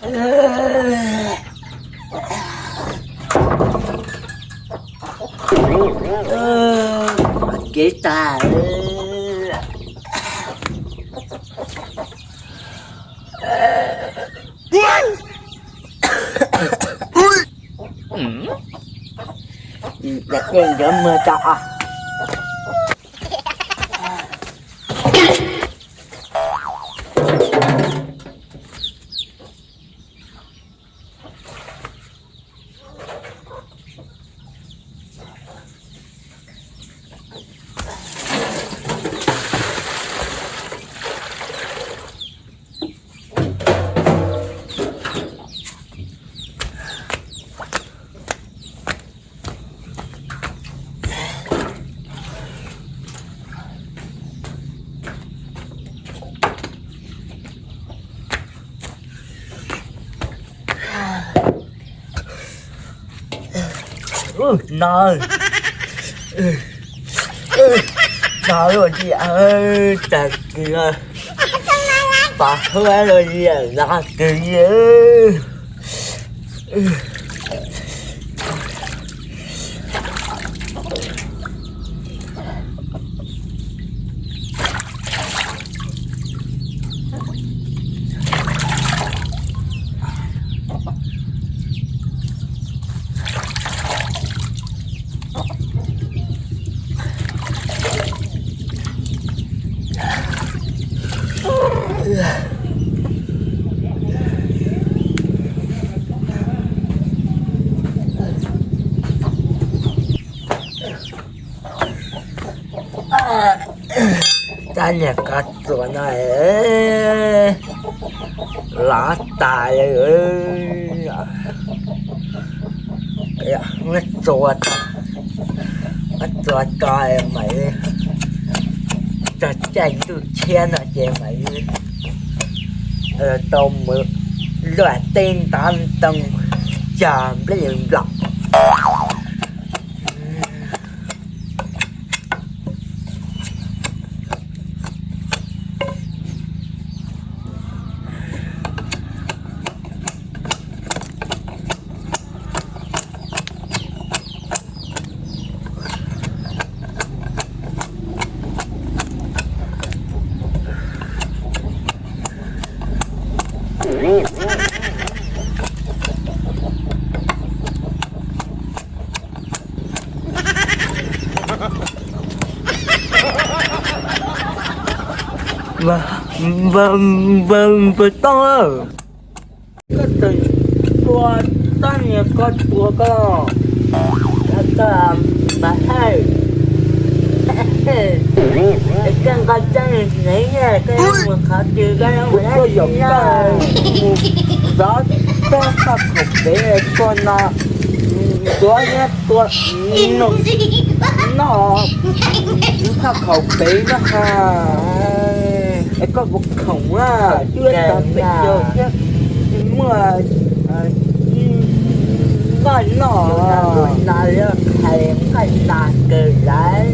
Kev tag. Dej ntawd muag tso. No, no lawm tiag, tag kis pom huab lawm tiag, no kis. Tab niag koj txuas no lov tas lawm. Muab txuas, muab txuas tso mam li, txog caij ntuj tshiab no ces mam li tau mus luaj teb ntav ntoo cog nplej nplaum. Npawg Tooj, koj tseem tua tab niag koj tua koj, koj mas hais, koj nqa txoj hneev, koj mus qhov twg koj yuav mus dab tsi na? Mus xov tooj txog thaum pem tuaj no, tuav nyob tua noj txog thaum pem no ha. Es koj puas khoom a? Twb tag pem caug thiab, muaj nqaij noj, nqaij nas kawg lawm.